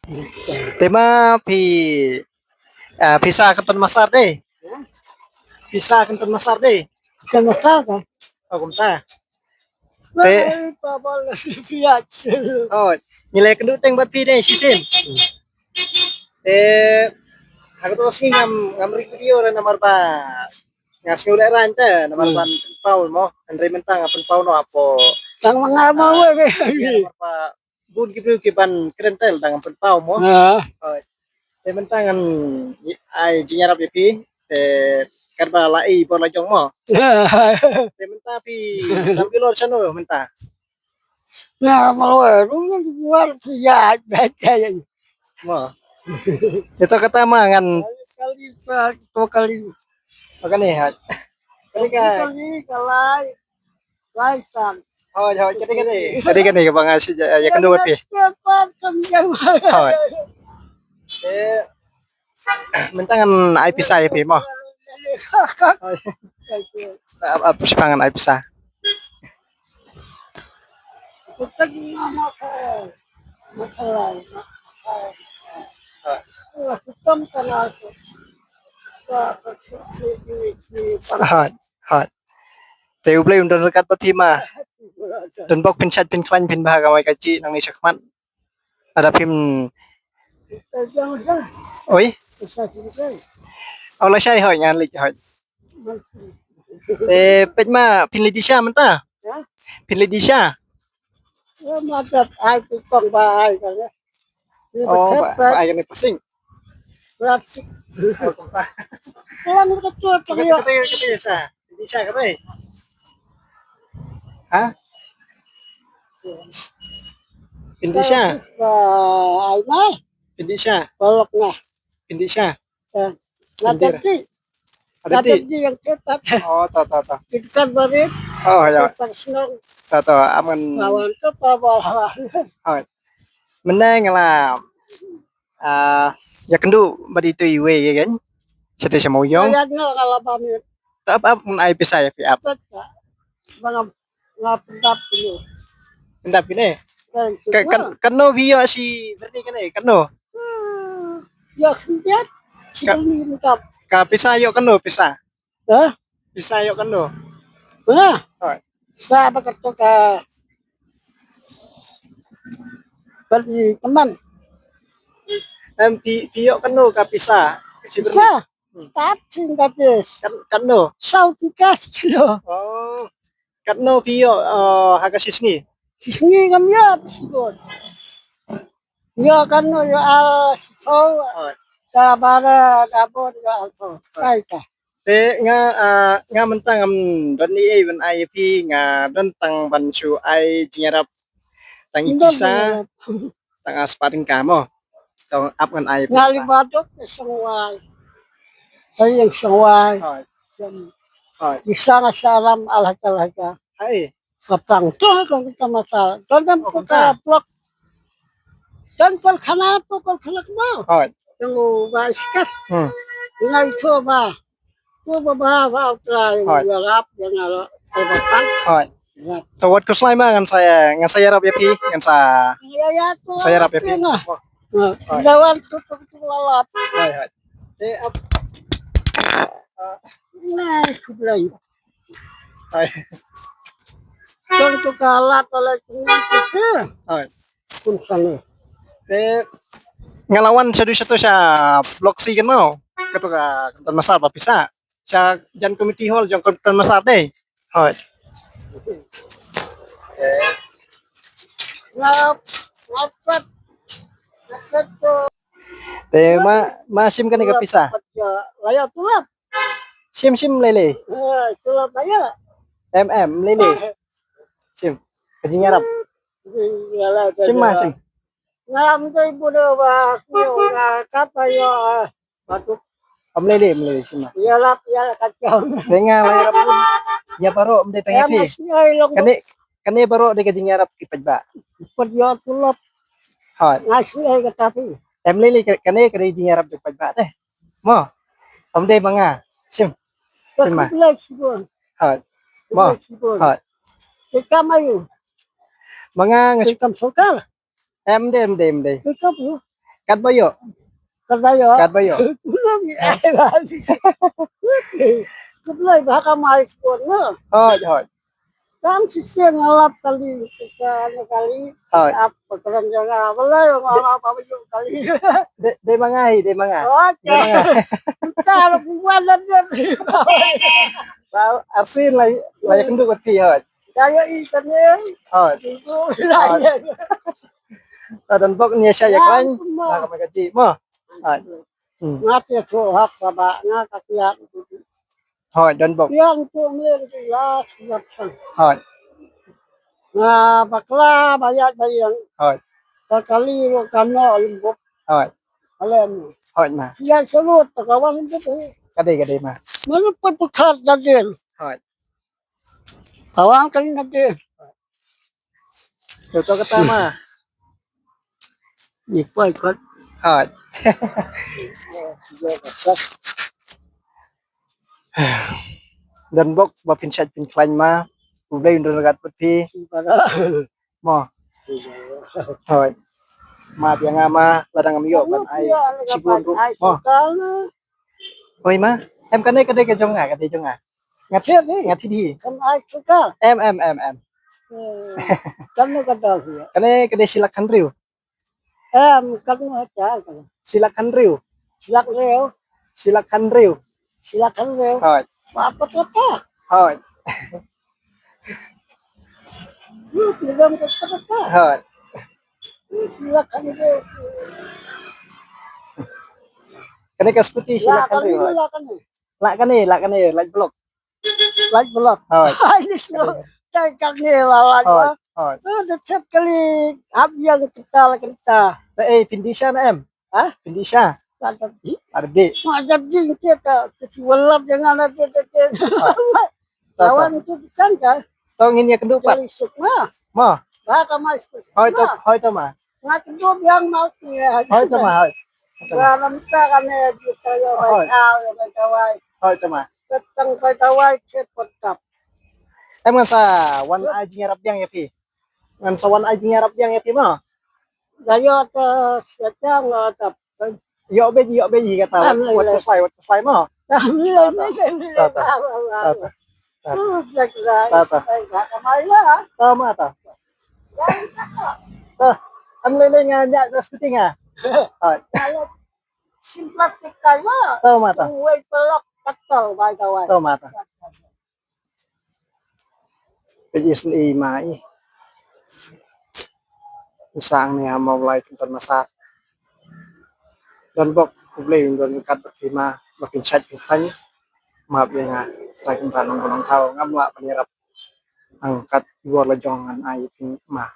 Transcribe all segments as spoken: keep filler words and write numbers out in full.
Te ma phi, ah, phi sa kynton masar de. Phi sa kynton masar de. Kynton masar ka? Oh, kumta. Te. Ai, pa bol phi ya. Oh, ngi la kynduh teng bad phi de shisien. Te ha kato ka sngi ngam, ngam ring video re namar ba nga sngew lehraiñ te namar ban pynpaw mo. Hynrei mynta nga pynpaw noh hapoh. Tang ma nga ma we. Namar ba bun ki briew ki ban kren te dang pynpaw mo. Te mynta ngan ai jingïarap ïa phi te katba la i bor la jong mo. Te mynta phi dang bilor shano mynta. Na malwar ruh ngan buat siap baca. Mo. Ito kata ma ngan kali pa to kali. Kani ha. Kani ka kali kalai. Lai sang. Oh, ya kani kani. Kani kani ka bang asi ya kanu pi. Oh. Eh, mynta ngan ai pisa ïa phi mo. Ap ap spangan ai pisa. Hot, hot. Te U Blei un don ryngkat bad phi ma. Don bok phin shait phin khlaiñ phin bha kawei ka jingïaid nangne shakhmat. Lada phim. Oi. Au la shai hoi ngan leit hoi. Eh, peit ma phin leit di sha mynta. Phin leit di sha. Oh, ba ai kane pasing. Kata kata sha. Phin di sha kata. Ha? Phin di sha. Ai mai. Phin di sha. Balok na. Phin di sha. Phin di. Ada di. Ada di yang cepat. Oh, ta ta ta. Ikan barit. Oh ya. Ta ta aman. Lawan tu pa lawan. Oh. Mynne nga la, ah, ïakynduh bad itu iwei ïa kan. Sate sha Mawïong. Ïa no nga la ba mi. Ta ap ap ngan ai pisa ïa phi ap. Bang nga pyndap phi. Pyndap phi ne. Kan kan no phi ïoh shi byrni kane kan no. Ïoh khyndiat shi byrni pyndap. Ka pisa ïoh kan no pisa. Hah? Pisa ïoh kan no. Pisa. Hoi. Sa ba kato ka bali teman. Em phi phi ïoh kan no ka pisa. Shi byrni. Pisa. Tap sing ka pis. Kan kan no. Sau tikas kilo. Oh. Katno phi ïoh, eh, ha ka shisngi? Shisngi ngam ïoh phi sibun. Ïoh katno ïoh al siphew. Ka bare ka bun ïoh al phew. Kai ta. Te nga, eh, nga mynta ngam don ei ei ban ai ïa phi, nga don tang ban shu ai jingïarap tang i pisa. Tang a spah tyngka mo. Tang ap ngan ai. Nga li baduk sngewai. Ai ïa sngewai. Hoi. Hoi. Isa nga salam alhaka alhaka. Hai. Kapang tu ka kita masal. Don dam ka blok. Don kol khana tu kol khana mo. Hoi. Yang ba iskat. Hmm. Ngai tu ba. Ko ba ba ba u trai. Hoi. Ïarap ïa nga la. Ko ba pang. Hoi. Ïarap. To wat khuslai ma ngan sa ngan sa ïarap ïa phi ngan sa. Ïa ïa to. Sa ïarap ïa phi. Hoi. Lawan to to to lalap. Hoi hoi. Te ap. Nai khublai. Hoi. Tong to ka lap ala khublai. Hoi. Kun sane. Te nga la wan shaduh shato sha Block C kan mo. Kato ka Kynton Massar ba pisa. Sha jan community hall jong Kynton Massar dei. Hoi. Nga nga pat. Nga pat to. Te ma ma shim kane ka pisa. Laya tulap. Shim shim lei lei. Tulap laya. Em em lei lei. Shim. Ka jingïarap. Shim ma shim. Ngam dei budo ba ku nga kap ayo. Batuk. Am lei lei, am lei lei shim ma. Ïarap ïa ka jong. Te nga la ïarap. Ïa baroh ym dei tang ïa phi. Kane kane baroh dei ka jingïarap ki paidbah. Pat ïa tulap. Hoi. Nga shu ai kata phi. Em lei lei kane ka dei jingïarap ki paidbah deh. Mo. Ym dei ma nga. Shim. Shim ma. Hoi. Mo. Hoi. Te kam ayu. Ma nga nga shu kam sorkar. Em dei em dei em dei. Te kam ayu. Kat ba ïoh. Kat ba ïoh. Kat ba ïoh. Kat ba ïoh. Kat ba ïoh. Kat ba ïoh. Kat ba ïoh. Kam shisien nga lap kali, ka na kali. Hooid. Ap ka kren jong nga, balei nga lap ba ïoh kali. Dei, dei ma nga hi, dei ma nga. Hooid. Dei ma nga. Ka la buan la dei. Ba arsien la, la ïakynduh bad phi, hooid. Ka ïoh i kane. Hooid. Hooid. Ta donbok, ngin ïa shah ïa khlaiñ. Nga ka mai ka ji mo. Hooid. Hmm. Nga te shu hok ka ba nga ka tiap. Hooid, donbok. Yang tu mel di las yang sang. Hooid. Nga bakla bayat bayang. Hooid. Ka kali ro kano limbok. Hooid. Alem. Hooid ma. Ïa salut ka wan tu. Ka dei, ka dei ma. Mana pat pukhat dadin. Hooid. Ka wan kali dadin. Ïa to kata ma. Ni poi kot. Hooid. Donbok ba phin shait phin khlaiñ ma. Khublei un don ryngkat bad phi. Mo. Hooid. Ma biang nga ma, lada ngam ïoh ban ai shibun ruh. Mo. Hooid ma. Em, kane ka dei ka jong nga, ka dei jong nga. Nga thied hi. Nga thied hi. Kan ai ka. Em, em, em, em. Kane ka dei hi. Kane ka dei shi lak hynriew. Em, kane ka. Shi lak hynriew. Shi lak hynriew. Shi lak hynriew. Shi lak hynriew. Hooid. Ba pat pat. Hooid. Hooid. Kane ka scooty shi lak hynriew, hooid. Lah kane, lah kane, lah block. Lah block. Hooid. Ai ni semua. Kai kane lah lah. Hooid, hooid. Tu dekat kali hap yang kita lah kita. Eh, phin dih sha na em? Ha? Phin dih sha? Ada di. Ada di. Ada di kita. Kita walap jangan ada kita. Lawan tu bukan kan? To ngin ïakynduh pat. Kali suk ma. Ma. Ba ka mai suk. Hooid to, hooid to ma. Nga kynduh biang ma. Hooid to ma, hooid. Ba lam ta ka ne di ta yo bai tawai. Hooid to ma. Ka tang bai tawai ke pot tap. Em, ngan sa wan ai jingïarap biang ïa phi. Ngan sa wan ai jingïarap biang ïa phi ma. Dayo ta siatang tap. Ïoh beit, ïoh beit kata. Wat ka slai, wat ka slai ma. Ta ta. Ta ta. Ta ma ta. Ta. Am lei lei nga nya da scooty nga. Ai. Sim plastik kai ma. Ta ma ta. Wei pelak katal bai tawai. Ta ma ta. Peit i sni i ma i. I sang ni ha Mawlai Kynton Masa. Donbok, khublei un don ryngkat bad phi ma, ba phin shait phin khlaiñ. Map ïa nga, Trai Kynrad Nongbuh Nongthaw, ngam lah ban ïarap tang kat i bor la jong ngan ai ïa phi ma.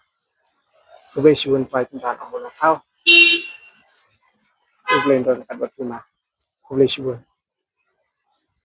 Khublei shibun Trai Kynrad Nongbuh Nongthaw. Khublei un don ryngkat bad phi ma. Khublei shibun.